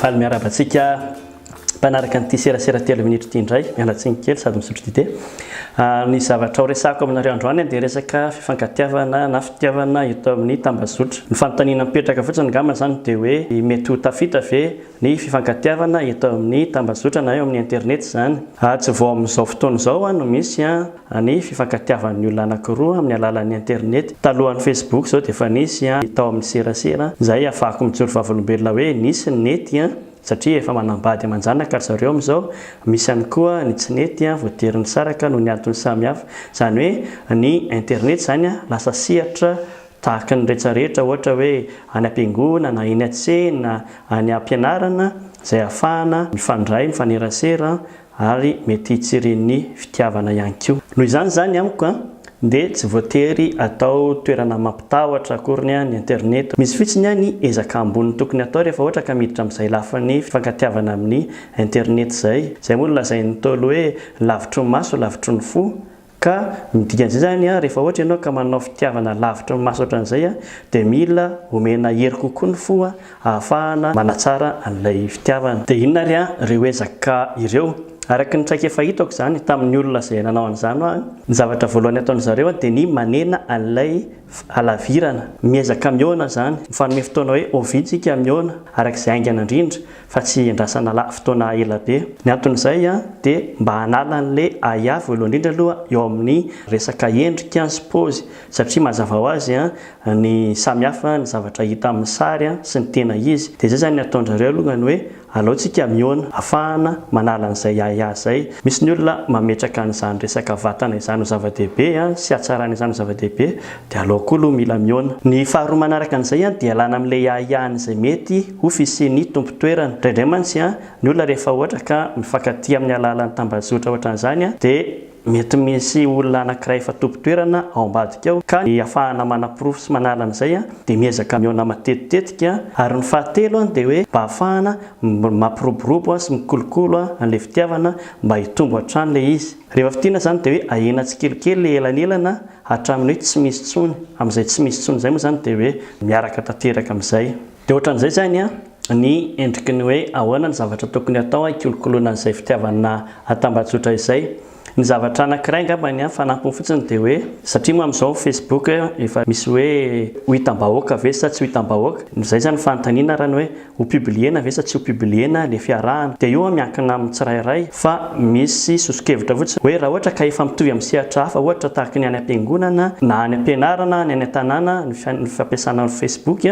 Faly miarahaba antsika mpanaraka an'ity serasera telo minitra ity indray. Miala tsiny kely sady misotro dite. Ny zavatra ho resahako aminareo androany dia resaka fifankatiavana na fitiavana eto amin'ny tambazotra. Ny fanontaniana mipetraka fotsiny angamba izany dia hoe mety ho tafita ve ny fifankatiavana eto amin'ny tambazotra na eo amin'ny internet izany? Tsy vao amin'izao fotoana izao no misy ny fifankatiavan'ny olona anankiroa amin'ny alalan'ny internet. Talohan'ny Facebook izao dia efa nisy tao amin'ny serasera izay ahafahako mijoro vavolombelona hoe nisy ny nety satria efa manambady aman-janaka ry zareo amin'izao, misy ihany koa ny tsy nety voatery nisaraka noho ny antony samihafa. Izany hoe ny internet izany lasa sehatra tahaka ny rehetra rehetra ohatra hoe any am-piangonana, eny an-tsena, any am-pianarana izay ahafahana mifandray, mifanerasera ary mety hitsirian'ny fitiavana ihany koa. Noho izany izany amiko dia tsy voatery atao toerana mampitahotra akoriny ny internet. Misy fitsiny ny ezaka amboniny tokony atao rehefa ohatra ka miditra amin'izay lafiny fifankatiavana amin'ny internet izay. Izay moa no lazain'ny Ntaolo hoe lavitry ny maso lavitry ny fo. Ka ny dikan'izay zany an, rehefa ohatra ianao ka manao fitiavana lavitry ny maso ohatran'izay an, dia mila omena hery kokoa ny fo an, ahafahana manatsara an'ilay fitiavana. Dia inona ary an ireo ezaka ireo? Araka ny traikefa hitako izany tamin'ny olona izay nanao an'izany an, ny zavatra voalohany ataon'ny zareo an dia ny manena an'ilay halavirana. Miezaka mihaona izany, mifanome fotoana hoe oviana isika mihaona, araka izay haingana indrindra. fa tsy iandrasana la fotoana ela be. Ny anton'izay dia mba hanala an'le ahiahy voalohany indrindra aloha eo amin'ny resaka endrika sy paozy satria mazava ho azy ny samy hafa ny zavatra hita amin'ny sary sy ny tena izy. Dia izay izany ny ataon-drareo aloha ny hoe alao tsika mihaona afahana manala an'izay ahiahy izay. Misy ny olona mametraka an'izany resaka vatana izany ho zava-dehibe sy hatsarana izany ho zava-dehibe dia alao koa aloha mila mihaona. Ny faharoa manaraka an'izay dia ialana amin'ilay ahiahin'izay mety ho fisian'ny tompon-toerana. Indraindray mantsy ny olona rehefa ohatra ka mifankatia amin'ny alalan'ny tambajotra ohatran'izany dia mety misy olona anankiray efa tompon-toerana ao ambadika ao ka ny ahafahana manaporofo sy manala an'izay dia miezaka mihaona matetitetika. Ary ny fahatelo dia hoe mba ahafahana mampiroborobo sy mikolokolo an'ilay fitiavana mba hitombo hatrany ilay izy. Rehefa fitiana izany dia hoe ahena tsikelikely ilay elanelana hatramin'ny hoe tsy misy intsony, amin'izay tsy misy intsony izay moa izany dia hoe miaraka tanteraka amin'izay. Dia ohatran'izay izany an, ny endriky ny hoe ahoana ny zavatra tokony hatao hikolokoloana an'izay fitiavana an-tambajotra izay. Ny zavatra anankiray angambany an, fanampiny fotsiny dia hoe, satria moa amin'izao Facebook efa misy hoe ho hitam-bahoaka ve sa tsy ho hitam-bahoaka, izay izany ny fanontaniana arany hoe, Ho publier-na ve sa tsy ho publier-na le fiarahana? Dia io miankina amin'ny tsirairay fa misy soso-kevitra fotsiny hoe raha ohatra ka efa mitovy amin'ny sehatra hafa ohatra tahaky ny any am-piangonana na any am-pianarana ny any an-tanàna ny fampiasana ny facebook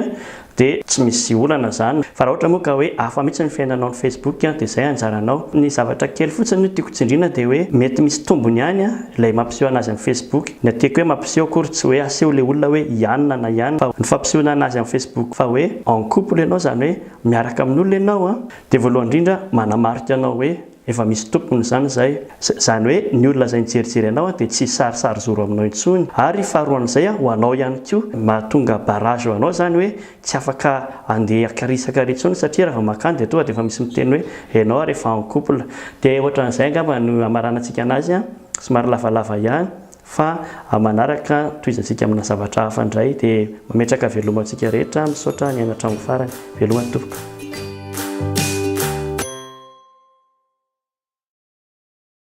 dia tsy misy olana izany fa raha ohatra moa ka hoe hafa mihitsy ny fiainanao ny facebook dia izay anjaranao. Ny zavatra kely fotsiny no tiako tsindriana dia hoe mety misy tombony ihany ilay mampiseho anazy amin'ny facebook. Ny atiako hoe mampiseho akory tsy hoe aseho ilay olona hoe i anona na i anona fa ny fampisehoana anazy amin'ny facebook fa hoe en couple ianao izany hoe miaraka amin'olona ianao an, dia voalohany indrindra manamarika anao hoe efa misy tompony izany izay, izany hoe ny olona izay nijerijery anao an dia tsy hisarisary zoro aminao intsony, ary faharoan'izay an ho anao ihany koa mahatonga barrage ho anao izany hoe tsy afaka andeha hikarisaka ary intsony satria raha vao makany dia tonga dia efa misy miteny hoe ianao ary efa en couple, dia ohatran'izay angamba no hamaranantsika anazy an. Somary lavalava ihany fa amin'ny manaraka tohizantsika amina zavatra hafa indray dia mametraka veloma antsika rehetra misaotra nihaino hatramin'ny farany. Veloma tompoko.